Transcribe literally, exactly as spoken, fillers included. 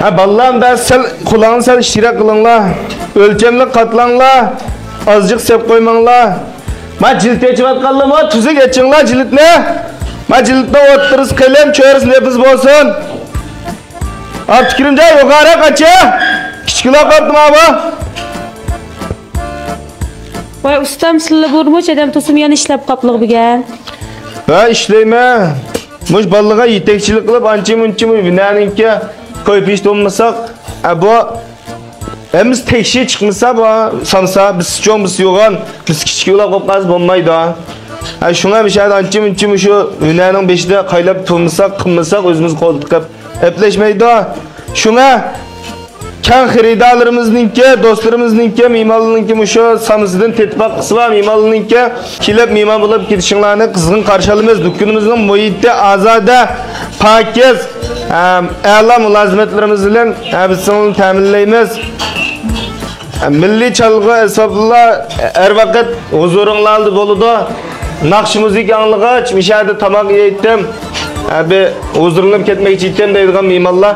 ھە، بالىلار، ئەمدى سەل قولىڭىزنى سەل ئىچىرەك قىلىڭلار. ئۆلچەملىك قاتلاڭلار. ئازجىق سەپ قويماڭلار. ما جىلىت ئېچىۋاتقانلارمۇ تۈزۈك ئېچىڭلار جىلىتنى. ما جىلىتنىڭ ئوتتۇرىسى قېلىن، چۆرىسى نېپىز بولسۇن. ئابدۇكېرىمجان، يۇقىرىراق ئاچە. كىچىكلا قاپتىما بۇ. ۋاي ئۇستام، سىلە بۇرمۇچ ئادەم تۇسۇم يەنە ئىشلەپ قاپلىق بۈگەن. ھە، ئىشلەيمەن. مۇش بالىغا يېتەكچىلىك قىلىپ، ئانچە مۇنچە مۇ ھۈنەرنىڭكى كويپىش بولمىساق، ھە، بۇ ھەممىسى تەكشى چىقمىسا، بۇ سامسا، بىز چوڭ، بىز يوغان، بىز كىچىك ئۇلاق بولۇپ قالسا بولمايدۇ. ھە، شۇڭا مۇشۇ ئانچە مۇنچە مۇشۇ ھۈنەرنىڭ بېشىدا قايلاپ تۇرمىساق، قىلمىساق، ئۆزىمىز قول تىقىپ ئەپلەشمەيدۇ. شۇڭا كەڭ خېرىدارلىرىمىزنىڭكى، دوستلىرىمىزنىڭكى، مېھمانلىرىنىڭكى مۇشۇ سامسىدىن تېتىپ باققۇسى بار مېھمانلىرىنىڭكى كېلىپ مېھمان بولۇپ كېتىشىڭلارنى قىزغىن قارشى ئالىمىز. دۇكىنىمىزنىڭ مۇھىتى ئازادە، پاكىز، ھەم ئەلا مۇلازىمەتلىرىمىز بىلەن ھەممىسىنى تەمىنلەيمىز. مىللىي چالغۇ ئەسۋابلار ھەر ۋاقىت ھۇزۇرۇڭلاردا بولىدۇ. ناخشا مۇزىكا ئاڭلىغاچ، مۇشۇ يەردە تاماق يەيتتىم، بىر ھۇزۇرلىنىپ كەتمەكچى ئىدىم دەيدىغان مېھمانلار.